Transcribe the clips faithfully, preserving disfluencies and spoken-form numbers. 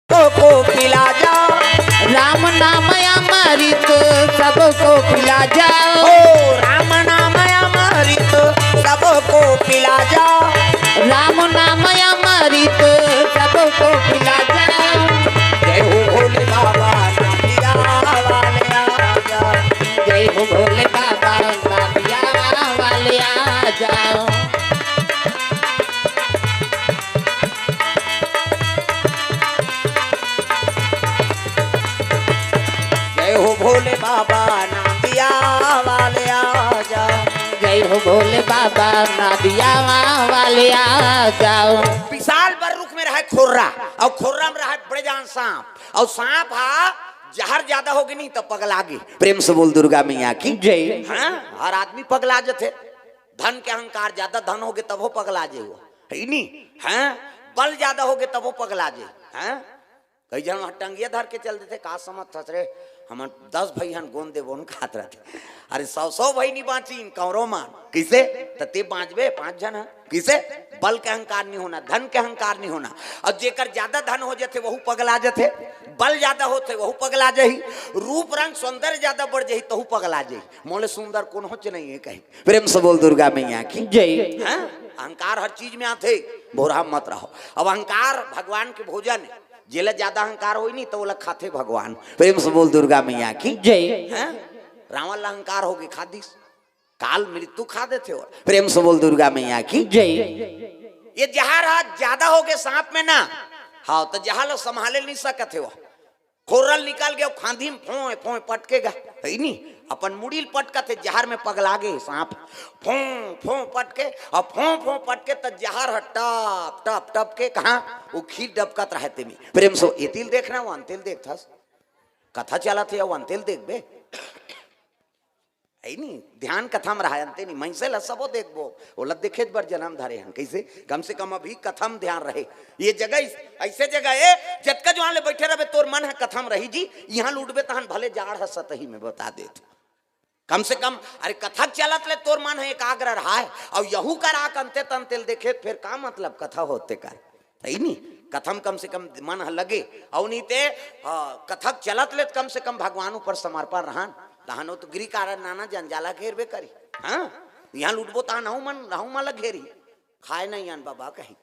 को पिला जा। राम नाम अमृत सबको पिला जा। ओ राम नाम अमृत सबको पिला जा। राम नाम अमृत सबको पिला जा। जय हो भोले बाबा नादिया वाले आ जा। जय हो भोले बाबा नादिया वाले आ जाओ। जय हो भोले बाबा नादिया वाले आ जा। जय हो भोले बाबा नादिया वाले आ जाओ। विशाल बर रुख में रहे खोर्रा, अउ खोर्रा में रहे बड़े जान सांप, अउ सांप हा जहर ज्यादा होगे नहीं त पगलागे। प्रेम से बोल दुर्गा मैया की। जय। हाँ, हर आदमी पगला जथे। धन के अहंकार ज्यादा, धन होगे तभो पगला जे हो, है नी? हाँ, बल ज्यादा होगे तभो पगला जे। हाँ, कई झन वहाँ टंगिया धर के चल देथे, का समझथस रे, हमन दस भई हन गोंद देबो न खात रहथे। अरे सौ सौ भई नी बाँचिन कौरव मन, कइसे? त ते बाँचबे, पाँच झन ह, कइसे? बल के अहंकार नी होना, धन के अहंकार नी होना। अउ जेकर ज्यादा धन हो जथे वहू पगला जथे, बल ज्यादा होथे वहू पगला जही, रूप रंग सौंदर्य ज्यादा बढ़ जही तहू पगला जही। मोले सुंदर कोनो च नहीं है कही। प्रेम से बोल दुर्गा मैया की। जय। हाँ? अहंकार हर चीज में आथे, भोरहा मत रहो। अब अहंकार भगवान के भोजन है, जेला ज्यादा अहंकार होई नी त ओला खाथे भगवान। प्रेम से बोल दुर्गा मैया की। जय। हाँ? रावण ला अहंकार होगे, खा दिस। काल मृत्यु खा देथे हो। प्रेम से बोल दुर्गा मैया की। जय। ये जहर हा ज्यादा होगे सांप में ना, हाँ, त जहर ला संभाले नहीं सकत हे वो। खोरल निकल गया, खांधी में फोंय फोंय पटकेगा, है नी? अपन मुड़ी ल पटकथे, जहर में पगलागे सांप। फों फों पटके, अउ फों फों पटके त जहर ह टप टप टप के कहाँ वो खीर डबकत रहे तेमे। प्रेम से एती ल देखना, वो अंते ल देखथस। कथा चलत हे, वो अंते ल देखबे। है नी? ध्यान कथा में रहा, अंते नी, मइनसे ला सबो देखबो, ओला देखेच बर जनम धरे हन। कइसे? कम से कम अभी कथा में ध्यान रहे। ये जगह इस-, अइसे जगह ए, जतका जुआन ले बइठे रहबे, तोर मन ह कथा में रही जी, इहाँ लूटबे तहन भले जाड़ ह सतही में बता देत। कम से कम, अरे कथा चलत ले तोर मन ह एकाग्र रहा है, अउ यहू कर आक अंते तंते ल देखे, फेर का मतलब कथा होते कर? है नी? कथा म कम से कम मन ह लगे, अउ नी ते, हाँ, कथा चलत ले त कम से कम भगवान ऊपर समर्पण रहन, तहन वो तो गिरी कारण नाना जंजाला घेरबे करी। हाँ, इहाँ लूटबो तहन हूँ मन, हूँ मन ल घेरी, खाए नहीं आन बाबा कही।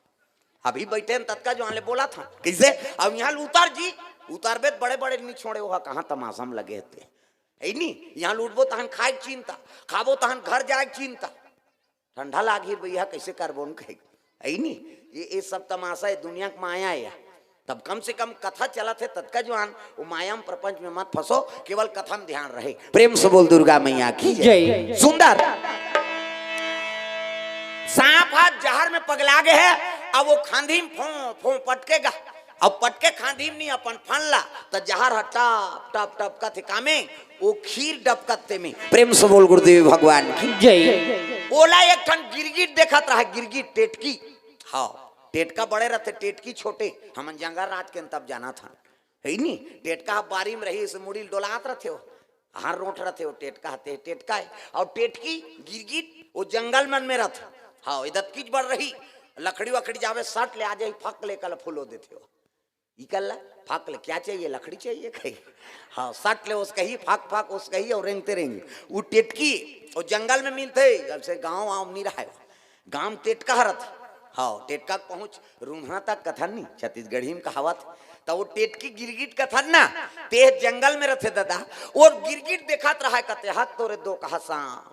अभी बइठे हन ततका जुआन ले बोलत हन, कइसे? अब इहाँ ल उतर जी, उतरबे त बड़े बड़े नी छोड़े, वो कहाँ तमाशा में लगे हते। है नी? इहाँ लूटबो तहन खाए के चिंता, खाबो तहन घर जाए के चिंता। ठंडा लागही भैया, कइसे करबो न कहे। है नी? ये, ये सब तमाशा है, दुनिया के माया है। तब कम से कम कथा चलत हे, ततका जुआन वो माया में प्रपंच में मत फंसो, केवल कथा में ध्यान रहे। प्रेम से बोल दुर्गा मैया की जय। जय। सुंदर। सांप हा जहर में पगला गे हे, अब वो खांधी में फों फों पटकेगा। अब पटके खांधी में नहीं अपन फन ला, त जहर ह टप टप टप कथे कामे, वो खीर डबकत तेमे। प्रेम से बोल गुरुदेव भगवान की। जय। ओला एक ठन गिरगिट देखत रहा, गिरगिट, टेटकी। हाँ, टेटका बड़े रहते, टेटकी छोटे। हमन जंगल राज के तब जाना था, है नी? टेटका ह बारी में रही, इसे मुड़ी ल डोलात रहते हो, हर रोट रहते हो, टेटका हते, टेटका है। और टेटकी गिरगिट वो जंगल मन में रहते। हाँ, इदत कीच बर रही, लकड़ी वकड़ी जावे, सट ले आ जाई, फक ले कल फूलो देते हो। इकल्ला, फक ले, क्या चाहिए? लकड़ी चाहिए कही। हाँ, सट ले ओस कही, फक फक ओस कही, और रेंगते रेंगे। वो टेटकी, वो जंगल में मिलते, जब से गाँव वाँव नहीं रहा है। गाँव टेटका हरत। हाँ, टेटका के पहुँच रूम्हा तक कथन नहीं, छत्तीसगढ़ी में कहावत। त वो टेटकी गिरगिट कथन ना, ते जंगल में रहते दादा, वो गिरगिट देखत रहा, कते हाथ तोरे दो कहा सांप।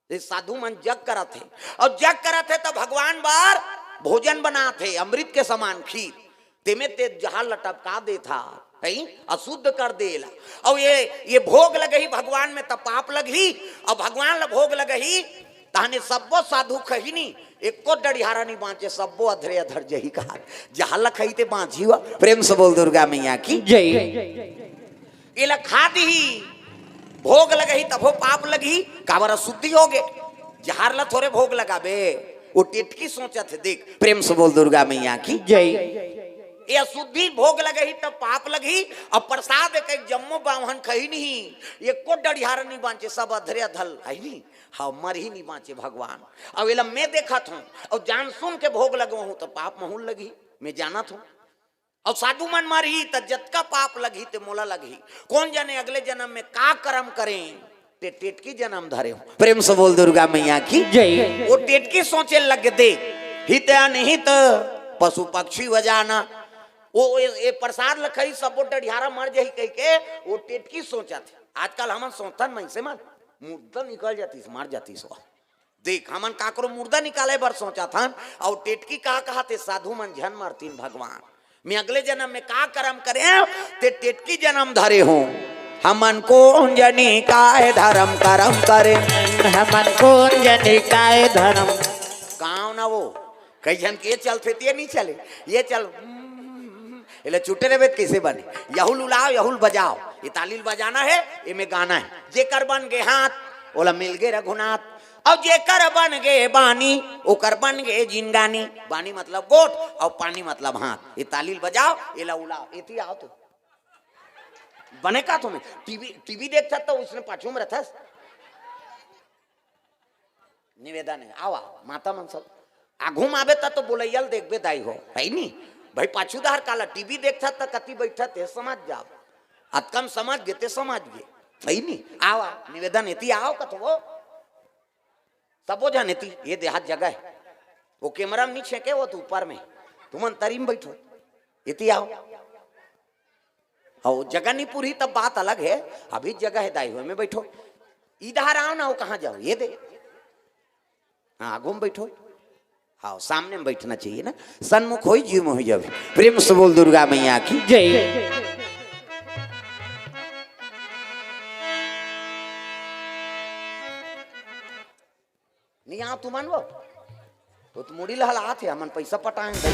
ये साधु मन जग करत हे, और जग करत हे त भगवान बर भोजन बनात हे, अमृत के समान खीर, तेमे ते जहर ल टपका देथा, है, अशुद्ध कर देला। और ये, ये भोग लगही भगवान में त पाप लगही, और भगवान ल भोग लगही, तहने सब्बो साधु खही नी, एको डढ़ियारा नी बाँचे, सब्बो अधरे अधर जही कहा। जहर ल खही ते बाँची हुआ, प्रेम से बोल दुर्गा मैया की जय। एला खा दिही, भोग लगही, तभो पाप लगही, काबर अशुद्धि होगे। जहर ला थोरे भोग लगाबे, वो टेटकी सोचत हे, देख, प्रेम से बोल दुर्गा मैया की जय। ये अशुद्धि भोग लगही, तब पाप लगही। अब प्रसाद एक, एक जम्मो बाम्हन खही नहीं, एको डढ़ियार नहीं बाँचे, सब अधरे अधल है नहीं। हाँ, मरही नहीं बाँचे भगवान। अब एला मैं देखत हूँ, और जान सुन के भोग लगवाहूँ, तो पाप महूँ लगही, मैं जानत हूँ। अउ साधु मन मरही त जतका पाप लगही ते मोला लगही। कोन जने अगले जनम में का करम करें, ते टेटकी जनम धरे हों। प्रेम से बोल दुर्गा मैया की। जय। वो टेटकी सोचे लग दे, हित अनहित पशु पक्षी व जाना। वो ए, ए प्रसाद ल खई, सबो डढ़ियारा मर जाही कहिके वो टेटकी सोचत हे। आजकल हमन सोचथन, मइनसे मन मुर्दा निकल जातिस, मर जातिस वो। देख, हमन काकरो मुर्दा निकाले बर सोचत हन, अउ टेटकी का कहत हे, साधु मन झन मरतिन भगवान। मैं अगले जनम में का करम करें, ते टेटकी जनम धरे हों। हमन कोन जनी काय धरम करम करें। हमन कोन जनी काय धरम। गाँव ना वो, कई झन के चलथे ते नहीं चले, ये चल, एला चुटे रहिबे त कइसे बने? यहुल उलाव, यहुल बजाव। ये ताली ल बजाना हे, एमे गाना हे। जेकर बन गे हाथ, ओला मिल गे रघुनाथ। अउ जेकर बन गे बानी, ओकर बन गे जिनगानी। बानी मतलब गोठ, अउ पानी मतलब हाथ। ये ताली ल बजाव, एला उलाव। एती आव तो। बने का तुम्हें? टीवी, टीवी देखथस त ओइसने पाछू में रहिथस। निवेदन हे, आवा, माता मन सब। आघू म आबे त तो बोलइया ल देखबे दाई हो, हइ नी? भाई पाछू डहर काला टीवी देखथस त कति बइठथस ते समझ जाव। अतका म समझ गे ते समझ गे, हइ नी? आवा, निवेदन हे, एती आव कथों। सबो झन एती, ये दे हाथ जगह हे। वो कैमरा में नहीं छेके, वो तो ऊपर में। तुमन तरी में बइठो, एती आव। अउ जगह नहीं पूरी तब बात अलग हे। अभी जगह हे दाई हो, एमे बइठो। इधर आव ना, वो कहाँ जाव? ये दे। हाँ, आघू में बइठो। हाँ, सामने में बइठना चाहिए ना। सन्मुख होई, जीव मोहि जावे। प्रेम से बोल दुर्गा मैया की। जय। नहीं आव तुमन वो। वो तो मुड़ी ल हलात हे, हमन पइसा पटाएन भाई।